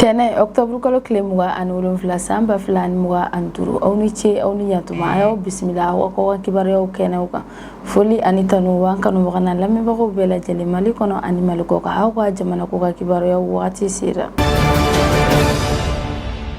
Tɛnɛ octobre kalo tile 27 san 2025, aw ni ce, aw ni yantuma. A y'aw bisimila aw ka kɔkan kibaruyaw kɛnɛw kan. Foli ani tanu b'an kanubaga n'a lamɛnbagaw bɛɛ lajɛlen Mali kɔnɔ ani Mali kɔkan. Aw ka jamana ko ka kibaruyaw wagati sera.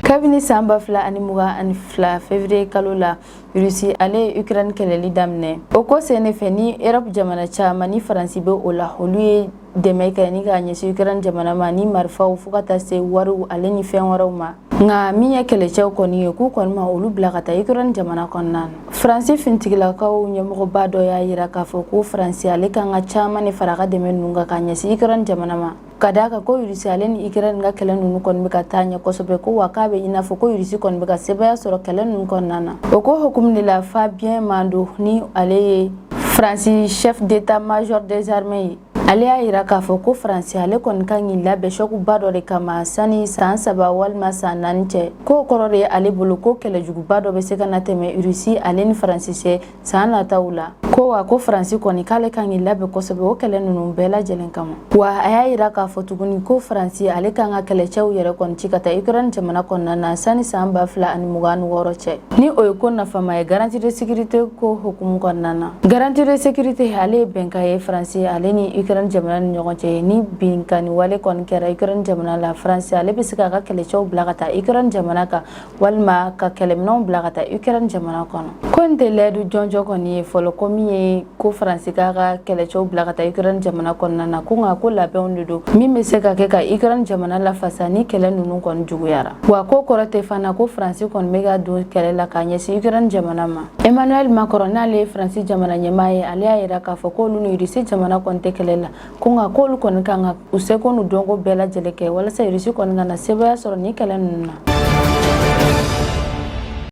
Kabini san 2022 février kalo la, Russie ale ye Ukraine kɛlɛli daminɛ. O ko sen de fɛ ni Europe jamana caman ni Faransi bɛ o la, olu ye dɛmɛ kɛ ni k'a ɲɛsin Ukraine jamana ma ni marifaw, fo ka taa se wariw ale ni fɛn wɛrɛw ma. Nka min ye kɛlɛcɛw kɔni ye, k'u kɔni ma olu bila ka taa Ukraine jamana kɔnɔna na. Faransi finitigilakaw ɲɛmɔgɔba dɔ y'a yira k'a fɔ ko Faransi ale kan ka caman de fara a ka dɛmɛ ninnu kan k'a ɲɛsin Ukraine jamana ma, ka d'a kan ko Russie ale ni Ukraine ka kɛlɛ ninnu kɔni bɛ ka taa ɲɛ kosɛbɛ, ko wa k'a bɛ i n'a fɔ ko Russie kɔni bɛ ka sebaaya sɔrɔ kɛlɛ ninnu kɔnɔna na. O ko hukumu de la, Fabien Mando, ni ale ye Faransi chef d'état-major des armées ye, ale y'a yira k'a fɔ ko Faransi ale kɔni kan k'i labɛn choc ba dɔ de kama sani san 3 walima san 4 cɛ. K'o kɔrɔ de ye ale bolo ko kɛlɛjuguba dɔ bɛ se ka na tɛmɛ Russie ale ni Faransi cɛ san nataw la, ko wa ko Faransi kɔni k'ale kan k'i labɛn kosɛbɛ o kɛlɛ ninnu bɛɛ lajɛlen kama. Wa a y'a yira k'a fɔ tuguni ko Faransi ale kan ka kɛlɛcɛw yɛrɛ kɔni ci ka taa Ukraine jamana kɔnɔna na sani san 2026 cɛ, ni o ye ko nafama ye garantie de sécurité ko hukumu kɔnɔna na. Garantie de sécurité ale ye bɛnkan ye Faransi ale ni Ukraine jamana ni ɲɔgɔn cɛ. Ni binkanni wale kɔni kɛra Ukraine jamana la, Faransi ale bɛ se k'a ka kɛlɛcɛw bila ka taa Ukraine jamana kan walima ka kɛlɛminɛnw bila ka taa Ukraine jamana kɔnɔ. Ko nin tɛ layidu jɔnjɔn kɔni ye fɔlɔ, ko min ye ko Faransi k'a ka kɛlɛcɛw bila ka taa Ukraine jamana kɔnɔna na, ko nka ko labɛnw de don min bɛ se ka kɛ ka Ukraine jamana lafasa ni kɛlɛ ninnu kɔni juguyara. Wa ko kɔrɔ tɛ fana ko Faransi kɔni bɛ ka don kɛlɛ la k'a ɲɛsin Ukraine jamana ma. Emmanuel Macron, n'ale ye Faransi jamana ɲɛmaa ye, ale y'a yira k'a fɔ k'olu ni Russie jamana kɔni tɛ kɛlɛ la, ko nka k'olu kɔni kan ka u seko n'u dɔnko bɛɛ lajɛlen kɛ walasa Russie kɔni ka na sebaaya sɔrɔ ni kɛlɛ ninnu na.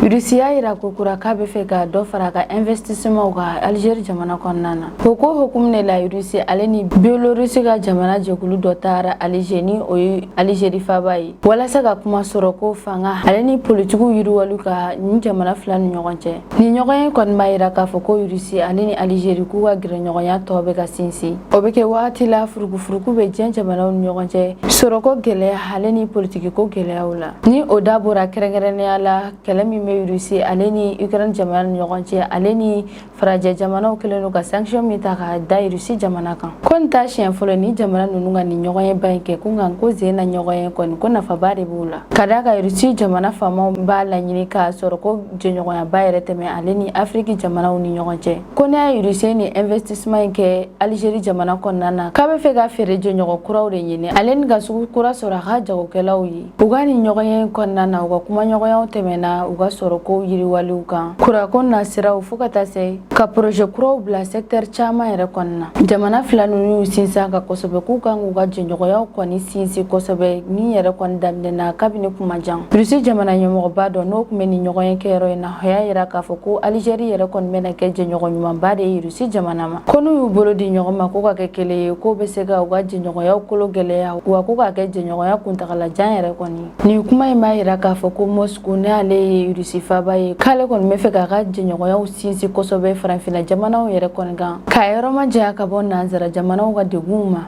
Russie y'a yira ko kura k'a bɛ fɛ ka dɔ fara a ka investissement kan Algérie jamana kɔnɔna na. O ko hukumu de la, Russie ale ni Biélorussie ka jamana jɛkulu dɔ taara Alger, ni o ye Algérie faaba ye, walasa ka kuma sɔrɔ ko fanga ale ni politikiw yiriwali ka nin jamana fila ni ɲɔgɔn cɛ. Nin ɲɔgɔn ye kɔni b'a yira k'a fɔ ko Russie ale ni Algérie k'u ka gɛrɛɲɔgɔnya tɔ bɛ ka sinsin. O bɛ kɛ wagati la furukufuruku bɛ diɲɛ jamanaw ni ɲɔgɔn cɛ sɔrɔko gɛlɛya ale ni politikiko gɛlɛyaw la, ni o da bɔra kɛrɛnkɛrɛnnenya la kɛlɛ min bɛ Russie ale ni Ukraine jamana ni ɲɔgɔn cɛ, ale ni farajɛ jamanaw kɛlen don ka sanction min ta ka da Russie jamana kan. Ko nin t'a siɲɛ fɔlɔ ni jamana ninnu ka nin ɲɔgɔn ye ba in kɛ, ko nka ko sen na ɲɔgɔn ye kɔni, ko nafaba de b'u la, ka d'a kan Russie jamana faamaw b'a laɲini k'a sɔrɔ ko jɛɲɔgɔnyaba yɛrɛ tɛmɛ ale ni Afiriki jamanaw ni ɲɔgɔn cɛ. Ko n'a ye Russie ni investissement in kɛ Algérie jamana kɔnɔna na, k'a bɛ fɛ ka feere jɛɲɔgɔn kuraw de ɲini ale ni ka sugu kura sɔrɔ a ka jagokɛlaw ye. U ka nin ɲɔgɔn ye kɔnɔna na, u ka kumaɲɔgɔnyaw tɛmɛna u ka sɔrɔko yiriwaliw kan, kuranko nasiraw, fo ka taa se ka projet kuraw bila secteur caman yɛrɛ kɔnɔna. Jamana fila ninnu y'u sinsin a kan kosɛbɛ k'u kan k'u ka jɛɲɔgɔnyaw kɔni sinsin kosɛbɛ, min yɛrɛ kɔni daminɛna kabini kuma jan. Russie jamana ɲɛmɔgɔba dɔ, n'o tun bɛ nin ɲɔgɔn ye kɛyɔrɔ in na, o y'a yira k'a fɔ ko Algérie yɛrɛ kɔni bɛna kɛ jɛɲɔgɔn ɲumanba de ye Russie jamana ma, ko n'u y'u bolo di ɲɔgɔn ma ko ka kɛ kelen ye, k'o bɛ se ka u ka jɛɲɔgɔnyaw kolo gɛlɛya, wa ko k'a kɛ jɛɲɔgɔnya kuntagalajan yɛrɛ kɔni. Nin kuma in b'a yira k'a fɔ ko Moscou, n'ale ye Russie faaba ye, k'ale kɔni bɛ fɛ k'a ka jɛɲɔgɔnyaw sinsin kosɛbɛ farafinna jamanaw yɛrɛ kɔni kan, k'a yɔrɔ majanya ka bɔ nansara jamanaw ka degunw ma.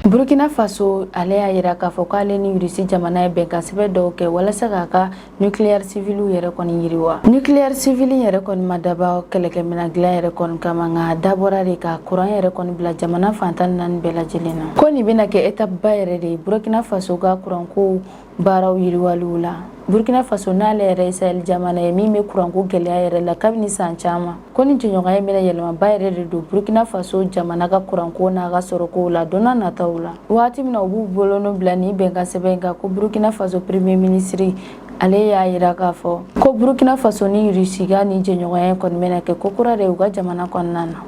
Burkina Faso ale y'a yira k'a fɔ k'ale ni Russie jamana ye bɛnkan sɛbɛn dɔw kɛ walasa k'a ka nucléaire civil yɛrɛ kɔni yiriwa. Nucléaire civil yɛrɛ kɔni ma dabɔ kɛlɛkɛminɛn dilan yɛrɛ kɔni kama, nka a dabɔra de ka kuran yɛrɛ kɔni bila jamana fan 14 bɛɛ lajɛlen na. Ko nin bɛna kɛ étape ba yɛrɛ de ye Burkina Faso ka kuranko baaraw yiriwaliw la. Burkina Faso, n'ale yɛrɛ ye Sahel jamana ye min bɛ kuranko gɛlɛya yɛrɛ la kabini san caman, ko ni jɛɲɔgɔnya bɛna yɛlɛmaba yɛrɛ de don Burkina Faso jamana ka kuranko n'a ka sɔrɔkow la don n'a nataw la. Waati min na u b'u bolonɔ bila nin bɛnkan sɛbɛn in kan, ko Burkina Faso premier ministre ale y'a yira k'a fɔ ko Burkina Faso ni Russie ka nin jɛɲɔgɔnya kɔni bɛna kɛ ko kura de ye u ka jamana kɔnɔna na.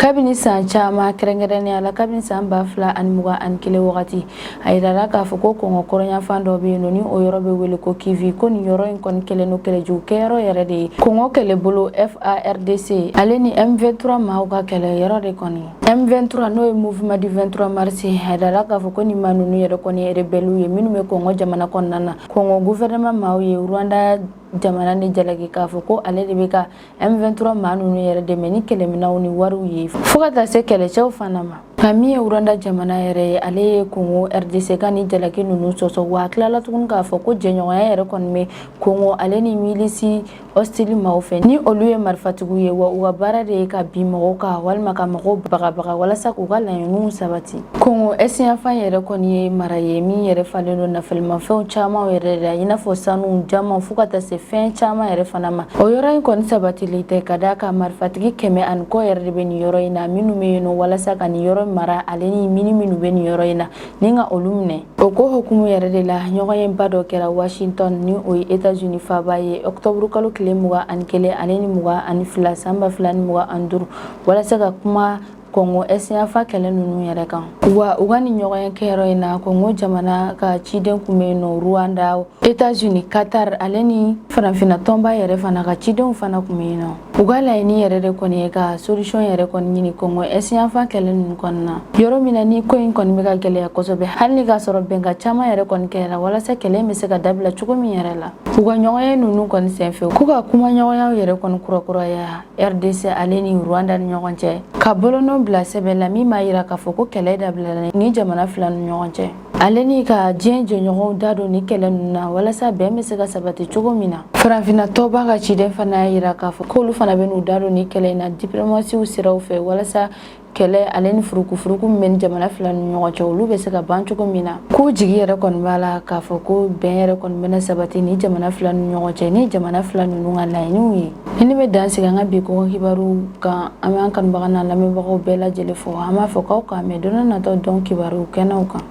Kabini san caman, kɛrɛnkɛrɛnnenya la kabini san 2021 wagati, a yirala k'a fɔ ko Kɔngɔ kɔrɔnyanfan dɔ bɛ yen nɔ, ni o yɔrɔ bɛ wele ko Kivu, ko nin yɔrɔ in kɔni kɛlen don kɛlɛjugu kɛyɔrɔ yɛrɛ de ye. Kɔngɔ kɛlɛbolo FARDC ale ni M23 maaw ka kɛlɛ yɔrɔ de kɔni. M23, n'o ye Mouvement du 23 mars, a yirala k'a fɔ ko nin maa ninnu yɛrɛ kɔni ye rebelles ye minnu bɛ Kɔngɔ jamana kɔnɔna na. Kɔngɔ gouvernement maaw ye Rwanda jamana ni jalaki k'a fɔ ko ale de bɛ ka M23 maa ninnu yɛrɛ dɛmɛ ni kɛlɛminɛnw ni wariw ye, fo ka taa se kɛlɛcɛw fana ma. Nka min ye Rwanda jamana yɛrɛ ye, ale ye Kongo RDC ka ni jalaki ninnu sɔsɔ, wa a tilala tuguni k'a fɔ ko jɛɲɔgɔnya yɛrɛ kɔni bɛ Kongo ale ni milice hostile maaw fɛ, ni olu ye marifatigiw ye, wa u ka baara de ye ka bin mɔgɔw kan walima ka mɔgɔw bagabaga walasa k'u ka laɲiniw sabati. Kongo ɛsiyanfan yɛrɛ kɔni ye mara ye min yɛrɛ falen don nafalimafɛnw caman yɛrɛ de la, i n'a fɔ sanu, jaman, fo ka taa se fɛn caman yɛrɛ fana ma. O yɔrɔ in kɔni sabatilen tɛ, ka d'a kan marifatigi 100 ani kɔ yɛrɛ de bɛ nin yɔrɔ in na, minnu bɛ yen nɔ walasa ka nin yɔrɔ mara, ale ni mini minnu bɛ nin yɔrɔ in na ni ka olu minɛ. O ko hukumu yɛrɛ de la, ɲɔgɔnyeba dɔ kɛra Washington, ni o ye États-Unis faaba ye, octobre kalo tile 21 ale ni 22 san 2025, walasa ka kuma Kongo ɛsiyanfan kɛlɛ ninnu yɛrɛ kan. Wa u ka nin ɲɔgɔnya kɛyɔrɔ in na, Kongo jamana ka ciden kun bɛ yen nɔ, Rwanda, États-Unis, Qatar, ale ni farafinna tɔnba yɛrɛ fana ka cidenw fana kun bɛ yen nɔ. U ka laɲini yɛrɛ de kɔni ye ka solution yɛrɛ kɔni ɲini Kongo ɛsiyanfan kɛlɛ ninnu kɔnɔna, yɔrɔ min na ni ko in kɔni bɛ ka gɛlɛya kosɛbɛ, hali ni k'a sɔrɔ bɛnkan caman yɛrɛ kɔni kɛra walasa kɛlɛ in bɛ se ka dabila cogo min yɛrɛ la. U ka ɲɔgɔnye ninnu kɔni senfɛ, k'u ka kumaɲɔgɔnyaw yɛrɛ kɔni kurakuraya RDC ale ni Rwanda ni ɲɔgɔn cɛ, ka bolonɔ bila sɛbɛn la min b'a yira k'a fɔ ko kɛlɛ dabilala ni jamana fila ni ɲɔgɔn cɛ, ale ni ka diɲɛ jɛɲɔgɔnw da don ni kɛlɛ ninnu na walasa bɛn bɛ se ka sabati cogo min na. Farafinna tɔnba ka ciden fana y'a yira k'a fɔ k'olu fana bɛ n'u da don ni kɛlɛ in na diplomasiw siraw fɛ, walasa kɛlɛ ale ni furukufuruku min bɛ ni jamana fila ni ɲɔgɔn cɛ, olu bɛ se ka ban cogo min na. K'u jigi yɛrɛ kɔni b'a la k'a fɔ ko bɛn yɛrɛ kɔni bɛna sabati ni jamana fila ni ɲɔgɔn cɛ, ni jamana fila ninnu ka laɲiniw ye. Ni ne bɛ dan sigi an ka bi kɔkɔ kibaru kan, an b'an kanubaga n'an lamɛnbagaw bɛɛ lajɛlen fo. An b'a fɔ k'aw k'an mɛn don nataw dɔn kibaru kɛnɛw kan.